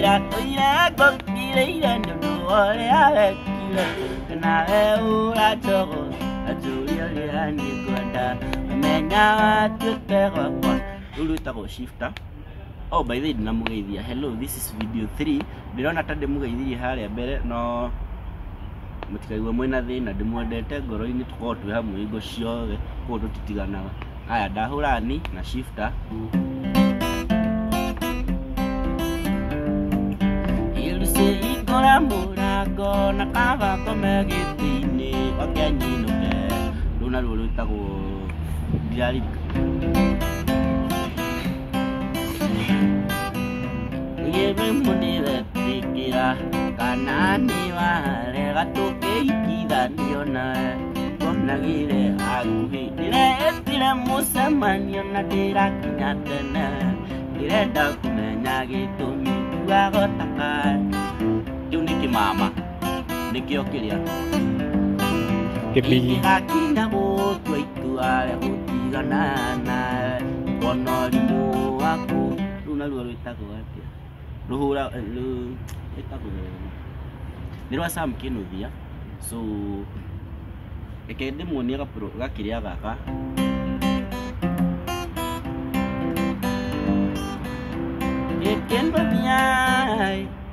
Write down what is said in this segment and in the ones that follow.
Ndĩratũire ngũkirĩire nĩ ũndũ wa ũrĩa wekire. Nawe ũranjogotha anjũria ũrĩa niĩ ngwenda. Menya watuĩte gwakwa. Rĩu rwĩtagwo shifter. Oh, by the way, ndinamũgeithia. Hello, this is video 3. Ndĩrona ta ndĩmũgeithirie harĩa mbere, no mũtikaigua mwĩna thĩna, ndĩmwendete ngoro-inĩ, tũkoragwo twĩ hamwe hingo ciothe, koguo tũtitiganaga. Haya, ndahũra ni na shifter. Hingũra mũrango na kaba ngome gĩtĩ-inĩ oke nyinũke. Rũu naruo rwĩtagwo ndiraririkana. Mũnĩwetĩkĩra kana nĩ warega tũkĩhikithanio nawe ngonagĩre hakuhĩ. Ndĩretire mũcemanio na ndĩrakinya tene, ndĩrenda kũmenya gĩtũmi nguaga kĩu nĩ kĩmama, nĩkĩo kĩrĩa Kĩbigi. Ingĩgakinya gũtua itua rĩa gũtigana nawe ngona ũrimũ waku. Rũu naruo rwĩtagwo atĩa? Rũhũra rwĩtagwo nĩ rwa Sam Kĩnuthia. So reke ndĩmuonie gakĩrĩa gaka. Kĩnuthia.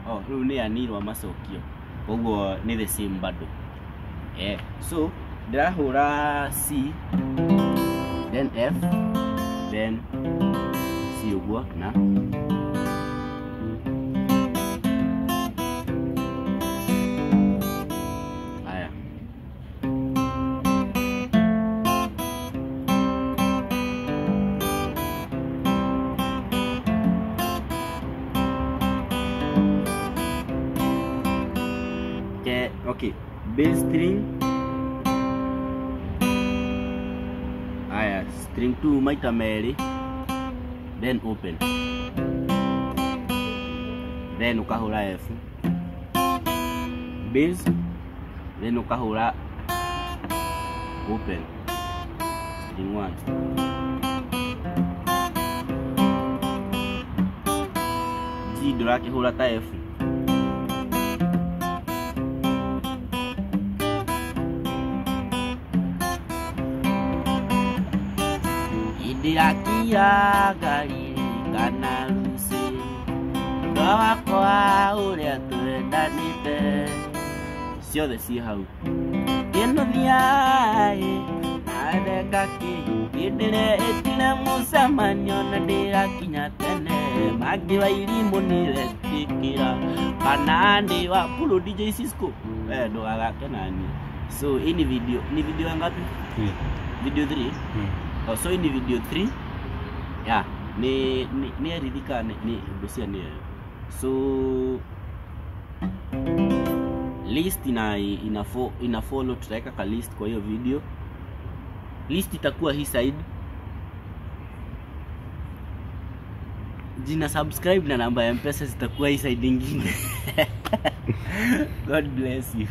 Oh, rĩu nĩ ani rwa macokio, koguo nĩ the same bado. So ndĩrahũra C then F then C ũguo na haya. Okay, bass string. Haya, string 2 maita merĩ, then open, then ũkahũra F bass, then ũkahũra open string 1. G ndũrakĩhũra ta F. Ndĩrakira ngaririkana Lucy, mwendwa wakwa ũrĩa twendanĩte. Ciothe ciĩ hau. Kĩnuthia nawe theka kĩ, ndĩretire mũcemanio na ndĩrakinya tene. Mangĩ wa irimũ nĩwetĩkĩra kana nĩ wa Puro DJ Cisco. We ndũgagake naniĩ. So hii ni video, ni video ya ngapi? Video 3. Oh, so hii ni video 3. Yeah, ni eridhika ni ngwĩciria nĩ ĩyo. So list ina follow, tutaweka ka list kwa hiyo video. List itakuwa hii side. Jina subscribe na namba ya M-Pesa zitakuwa hii side nyingine. God bless you.